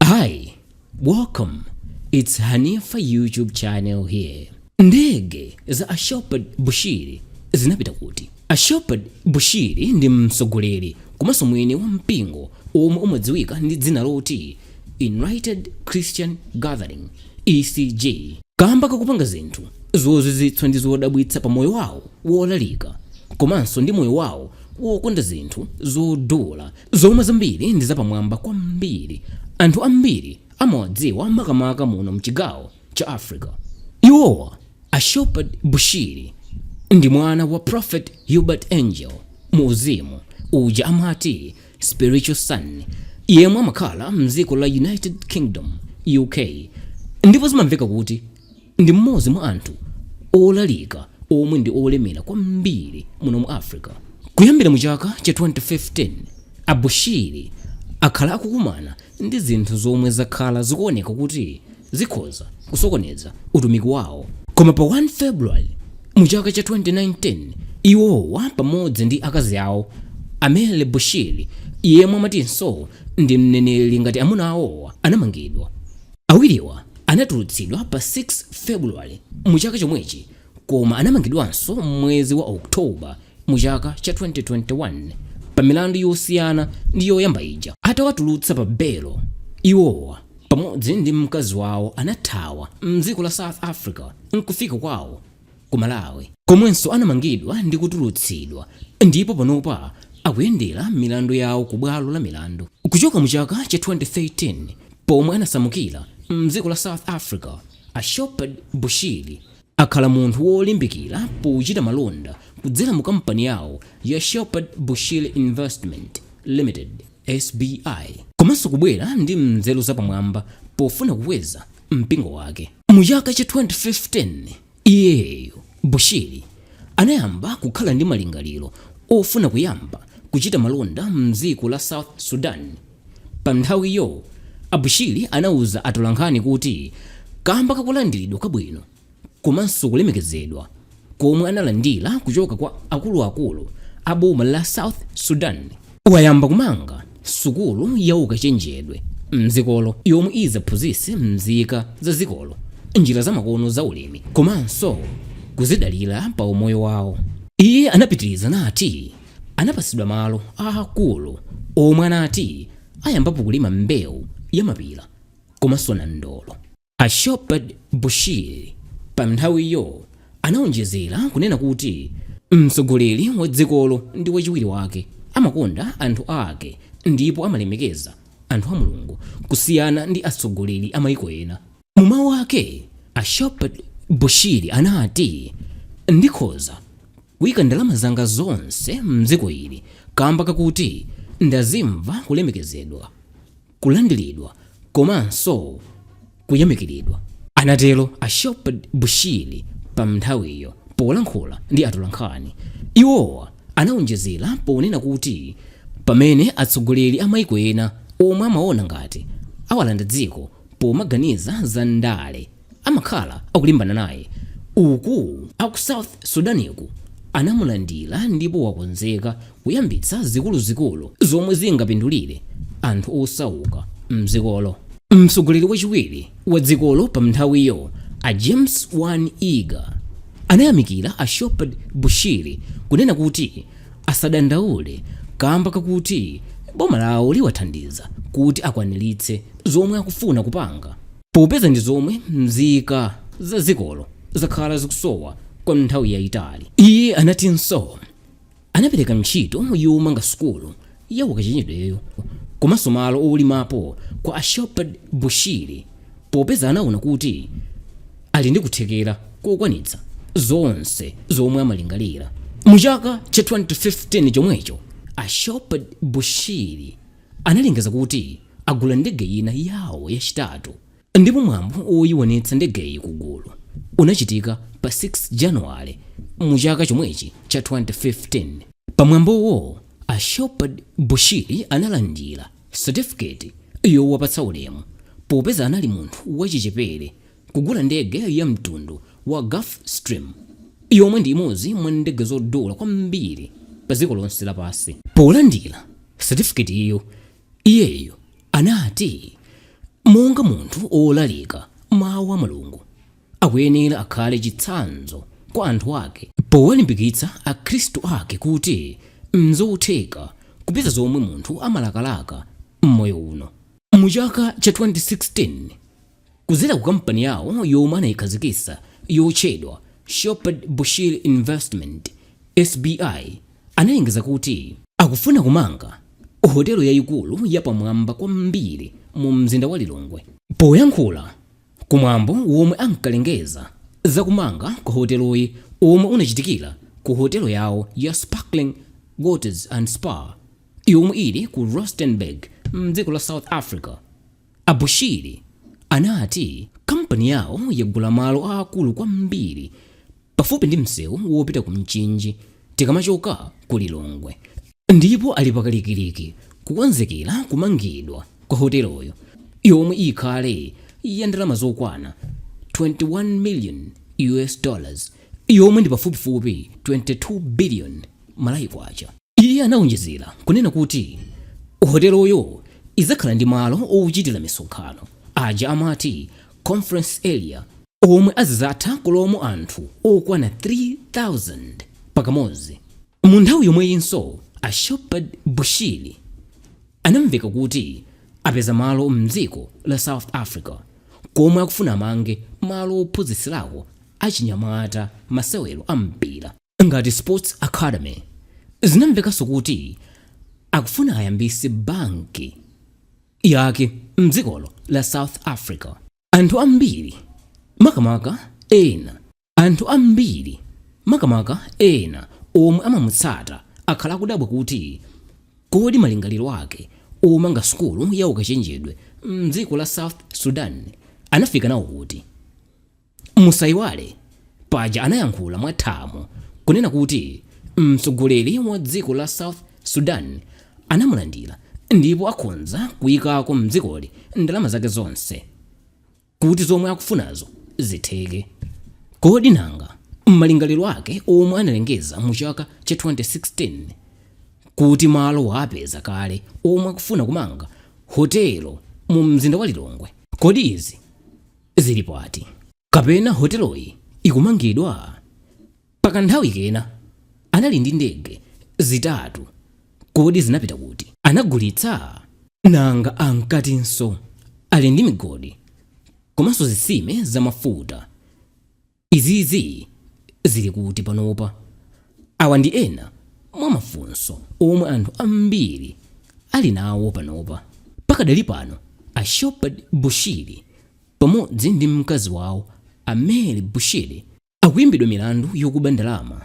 Hi, welcome. It's Hanifa YouTube channel here. Ndege za a Shepherd Bushiri zinapita kuti? A Shepherd Bushiri ndi mtsogoleri komanso mwini wa mpingo omwe umadziwika ndi dzina loti United Christian Gathering, ECG, kamba kakupanga zinthu zozizwitsa ndi zodabwitsa pa moyo wawo wolalika komanso ndi moyo wawo wokonda zinthu zodula zomwe zambiri ndi zapamwamba kwambiri. Anthu ambiri amawadziwa makamaka muno mchigawo cha Africa. Iwowa a Shepherd Bushiri ndi mwana wa Prophet Hubert Angel mu uzimu uja amati spiritual son, yemwe amakhala mdziko la United Kingdom, UK, ndipo zimamveka kuti ndi mmodzi mwa anthu olalika omwe ndi olemera kwambiri muno mu Africa. Kuyambira mu chaka cha 2015, a Bushiri akhala akukumana ndi zinthu zomwe zakhala zikuoneka kuti zikhoza kusokoneza utumiki wawo. Koma pa 1 February mu chaka cha 2019, iwowa pamodzi ndi akazi awo a Mary Bushiri, yemwe amatinso ndi mneneri ngati amuna awowa, anamangidwa. Awiriwa anatulutsidwa pa 6 February mu chaka chomwechi, koma anamangidwanso mwezi wa October mu chaka cha 2021 pa milandu yosiyana ndi yoyamba ija. Atawatulutsa pa belo, iwowa pamodzi ndi mkazi wawo anathawa mdziko la South Africa nkufika kwawo ku Malawi, komwenso anamangidwa ndi kutulutsidwa, ndipo panopa akuyendera milandu yawo ku bwalo la milandu. Kuchoka mu chaka cha 2013 pomwe anasamukira mdziko la South Africa, a Shepherd Bushiri akhala munthu wolimbikira pochita malonda kudzera mu kampani yawo ya Shepherd Bushiri Investment Limited, SBI, komanso kubwera ndi mnzeru zapamwamba pofuna kukweza mpingo wake. Mu chaka cha 2015, iyeyo Bushiri anayamba kukhala ndi malingaliro ofuna kuyamba kuchita malonda mdziko la South Sudan. Pa nthawiyo a Bushiri anauza atolankhani kuti kamba kakulandiridwa kabwino komanso kulemekezedwa komwe analandira kuchoka kwa akuluakulu a boma la South Sudan, wayamba kumanga sukulu ya ukachenjedwe mdzikolo yomwe idzaphunzitse mzika za dzikolo njira zamakono za ulimi komanso kuzidalira pa umoyo wawo. Iye anapitiriza nati anapatsidwa malo aakulu omwe anati ayambapo kulima mbewu ya mapira komanso nandolo. A Shepherd Bushiri pa nthawiyo anaonjezera kunena kuti mtsogoleri wa dzikolo ndi wachiwiri wake amakonda anthu ake ndipo amalemekeza anthu a Mulungu kusiyana ndi atsogoleri a maiko ena. Mu mawu ake, a Shepherd Bushiri anati, "Ndikhoza kuyika ndalama zanga zonse mdziko ili kamba kakuti ndazimva kulemekezedwa, kulandiridwa komanso kuyamikiridwa," anatero a Shepherd Bushiri pa nthawiyo polankhula ndi atolankhani. Iwowa anaonjezera ponena kuti pamene atsogoleri a maiko ena omwe amaona ngati awalanda dziko pomaganiza za ndale amakhala akulimbana naye, uku aku South Sudaniku anamulandira ndipo wakonzeka kuyambitsa zikuluzikulu zomwe zingapindulire anthu osauka mdzikolo. Mtsogoleri wachiwiri wa dzikolo pa nthawiyo, a James Wan Iga, anayamikira a Shepherd Bushiri kunena kuti asadandaule kamba kakuti boma lawo liwathandiza kuti akwaniritse zomwe akufuna kupanga, popeza ndi zomwe mzika za dzikolo zakhala zikusowa kwa nthawi yayitali. Iye anatinso anapereka ntchito yomanga sukulu ya ukachenjedweyo komanso malo olimapo kwa a Shepherd Bushiri, popeza anaona kuti ali ndi kuthekera kokwanitsa zonse zomwe amalingalira. Mu chaka cha 2015 chomwecho, a Shepherd Bushiri analengeza kuti agula ndege ina yawo yachitatu, ndipo mwambo woyionetsa ndegeyi kugulu unachitika pa 6 Januwale mu chaka chomwechi cha 2015. Pamwambowo a Shepherd Bushiri analandira certificate yowapatsa ulemu popeza anali munthu wachichepere kugula ndege ya mtundu wa Gulfstream, yomwe ndi imodzi mwa ndege zodula kwambiri pa dziko lonse lapansi. Polandira certificate iyo, iyeyo anati, Monga munthu olalika mawu a Mulungu, akuyenera akhale chitsanzo kwa anthu ake powalimbikitsa akhristu ake kuti nzotheka kupeza zomwe munthu amalakalaka m'moyo uno. Mu chaka cha 2016, kudzera ku kampani yawo yomwe anayikhazikitsa yotchedwa Shepherd Bushiri Investment, SBI, analengeza kuti akufuna kumanga hotelo yayikulu yapamwamba kwambiri mu mzinda wa Lilongwe. Poyankhula kumwambo womwe ankalengeza zakumanga kwa hoteloyi, omwe unachitikira ku hotelo yawo ya Sparkling Waters and Spa yomwe ili ku Rustenburg mdziko la South Africa, Abushiri anati kampani yawo yagula malo aakulu kwambiri pafupi ndi msewu wopita ku Mchinji tikamachoka ku Lilongwe, ndipo ali pakalikiliki kukonzekera kumangidwa kwa hoteloyo yomwe ikhale ya ndalama zokwana 21 million US dollars, yomwe ndi pafupifupi 22 billion Malawi kwacha. Iye anawonjezera kunena kuti hoteloyo idzakhala ndi malo ochitira misonkhano aja amati conference area, omwe azidzatha kulowamo anthu okwana 3000 pakamodzi. Mu nthawi yomweyinso, a Shepherd Bushiri anamveka kuti apeza malo mdziko la South Africa komwe akufuna amange malo ophunzitsirako achinyamata masewero a mpira ngati sports academy. Zinamvekanso kuti akufuna ayambise banki yake mdzikolo la South Africa. Anthu ambiri, makamaka ena omwe amamutsata, akhala akudabwa kuti kodi malingaliro ake omanga sukulu ya ukachenjedwe mdziko la South Sudan anafika nawo kuti? Musayiwale paja anayankhula mwathamo kunena kuti mtsogoleri wa dziko la South Sudan anamulandira ndipo akhonza kuyikako mdzikoli ndalama zake zonse kuti zomwe akufunazo zitheke. Kodi nanga malingaliro ake omwe analengeza mu chaka cha 2016 kuti malo wapeza kale omwe akufuna kumanga hotelo mu mzinda wa Lilongwe, kodi izi zili pati? Kapena hoteloyi ikumangidwa? Pakanthawi kena anali ndi ndege zitatu, kodi zinapita kuti? Anagulitsa? Nanga ankatinso ali ndi migodi komanso zitsime zamafuta, izizi zili kuti panopa? Awa ndi ena mwa mafunso omwe anthu ambiri ali nawo panopa. Pakadali pano, a Shepherd Bushiri pamodzi ndi mkazi wawo a Mary Bushiri akuyimbidwa milandu yokuba ndalama,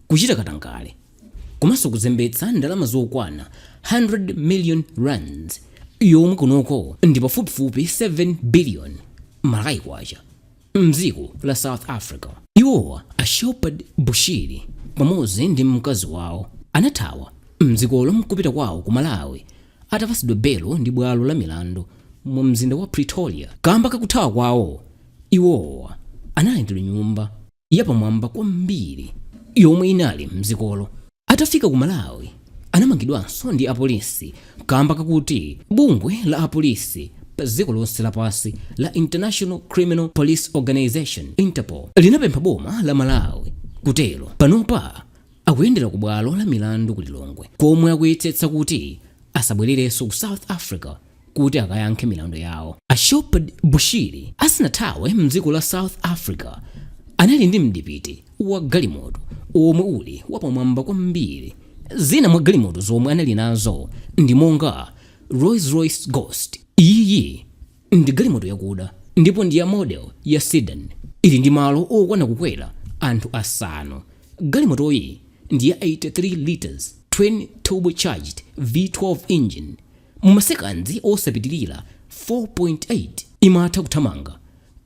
kuchita katangale komanso kuzembetsa ndalama zokwana 100 million rands, yomwe kunoko ndi pafupifupi 7 billion Malawi kwacha, mdziko la South Africa. Iwowa a Shepherd Bushiri pamodzi ndi mkazi wawo anathawa mdzikolo mkupita kwawo ku Malawi atapatsidwa belo ndi bwalo la milandu mu mzinda wa Pretoria. Kamba kakuthawa kwawo, iwowa analandidwa nyumba yapamwamba kwambiri yomwe inali mdzikolo. Atafika ku Malawi, anamangidwanso ndi apolisi kamba kakuti bungwe la apolisi pa dziko lonse lapansi la International Criminal Police Organization, Interpol, linapempha boma la Malawi kutero. Panopa akuyendera ku bwalo la milandu ku Lilongwe komwe akuyesetsa kuti asabwererenso ku South Africa kuti akayankhe milandu yawo. A Shepherd Bushiri asanathawe mdziko la South Africa anali ndi mdipiti wa galimoto omwe uli wapamwamba kwambiri. Zina mwa galimoto zomwe anali nazo ndi monga Rolls Royce Ghost. Iyi ndi galimoto yakuda ndipo ndi ya model ya sedan, ili ndi malo okwana kukwera anthu asanu. Galimotoyi ndi ya 83 liters twin turbocharged V12 engine. Mu masekanzi osapitilira 4.8 imatha kuthamanga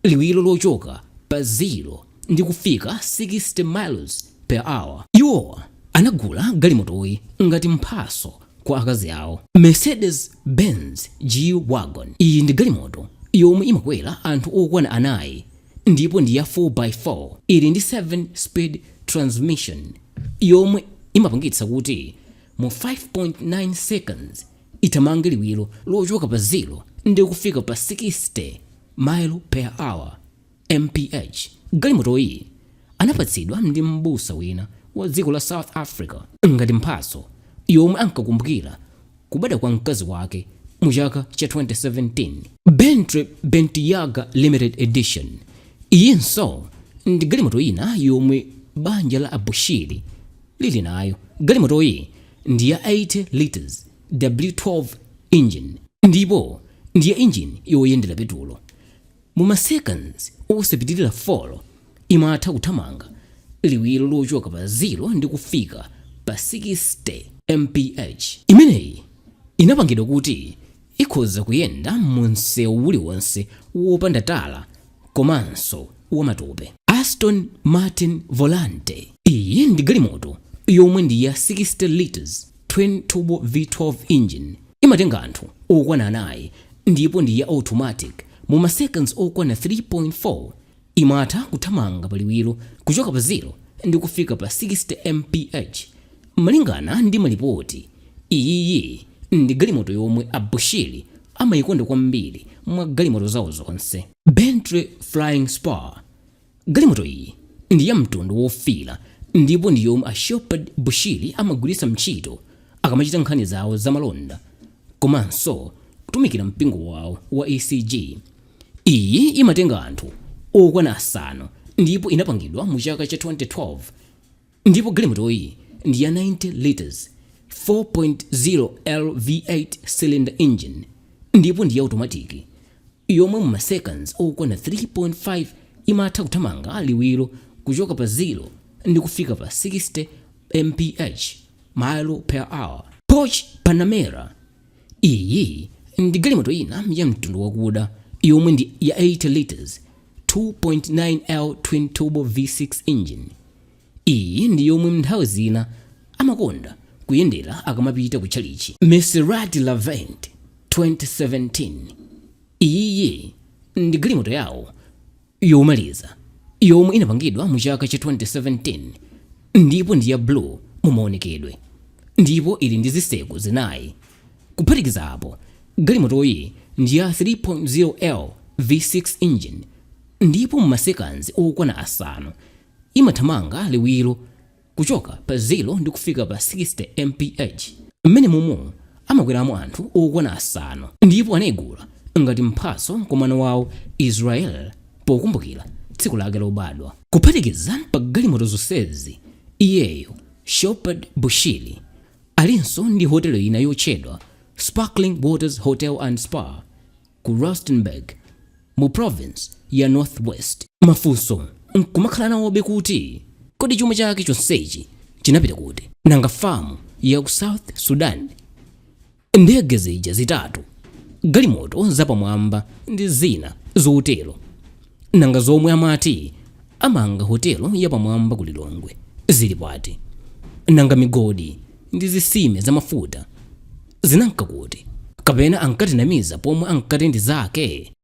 liwiro lochoka pa 0 ndi kufika 60 miles per hour. Iwowa anagula galimotoyi ngati mphaso kwa akazi awo. Mercedes Benz G Wagon. Iyi ndi galimoto yomwe imakwera anthu okwana anayi ndipo ndi ya 4x4. Ili ndi 7 speed transmission yomwe imapangitsa kuti mu 5.9 seconds ithamange liwiro lochoka pa 0 ndi kufika pa 60 mile per hour, mph. Galimotoyi anapatsidwa ndi m'busa wina wa dziko la South Africa ngati mphatso yomwe ankakumbukira kubadwa kwa mkazi wake mu chaka cha 2017. Bentley Bentayga Limited Edition, iyinso ndi galimoto ina yomwe banja la Abushiri lili nayo. Galimotoyi ndi ya 80 liters W12 engine ndipo ndi ya engine yoyendera petulo. Mu ma seconds osapitirira 4 imatha kuthamanga liwiro lochoka pa 0 ndi kufika pa 60 mph. Imeneyi inapangidwa kuti ikhoza kuyenda mu msewu uliwonse wopanda tala komanso wamatope. Aston Martin Volante, iyi ndi galimoto yomwe ndi ya 60 liters twin turbo V12 engine. Imatenga anthu okwana 4 ndipo ndi ya automatic. Mu ma seconds okwana 3.4 imatha kuthamanga paliwiro kuchoka pa 0 ndi kufika pa 60 mph. Malingana ndi malipoti, iyiyi ndi galimoto yomwe Abushiri amayikonda kwambiri mwa galimoto zawo zonse. Bentley Flying Spur, galimoto iyi ndi ya mtundu wofira ndipo ndi yomwe a Shepherd Bushiri amagwiritsa ntchito akamachita nkhani zawo zamalonda komanso kutumikira mpingo wawo wa ECG. Iyi imatenga anthu okwana 5 ndipo inapangidwa mu chaka cha 2012 ndipo galimotoyi ndi ya 90 liters 4.0 L V8 cylinder engine ndipo ndi ya automatic yomwe mu seconds okwana 3.5 imatha kuthamanga liwiro kuchoka pa 0 ndi kufika pa 60 mph, mile per hour. Porsche Panamera, iyi ndi galimoto ina ya mtundu wakuda yomwe ndi ya 80 liters 2.9 L twin turbo V6 engine. Iyi ndi yomwe nthawi zina amakonda kuyendera akamapita ku tchalichi. Maserati Levante 2017, iyiyi ndi galimoto yawo yomaliza yomwe inapangidwa mu chaka cha 2017 ndipo ndi ya blue mumaonekedwe ndipo ili ndi zitseko 4. Kuphatikiza apo, galimotoyi ndi ya 3.0 L V6 engine ndipo mu ma seconds okwana 5 imathamanga liwiro kuchoka pa 0 ndi kufika pa 60 mph. Mmene mumu amakweramo anthu okwana 5 ndipo anayigula ngati mphatso kwa mwana wawo Israel pokumbukira tsiku lake lobadwa. Kuphatikiza pa galimoto zonsezi, iyeyo Shepherd Bushiri alinso ndi hotelo ina yotchedwa Sparkling Waters Hotel and Spa ku Rustenburg mu province ya Northwest. Mafunso nkumakhala nawobe kuti kodi chuma chake chonsechi chinapita kuti? Nanga famu ya ku South Sudan, ndege zija zitatu, galimoto zapamwamba ndi zina zotero? Nanga zomwe amati amanga hotelo yapamwamba ku Lilongwe zili pati? Nanga migodi ndi zitsime zamafuta zinanka kuti? Kapena ankatinamiza pomwe ankati ndi zake?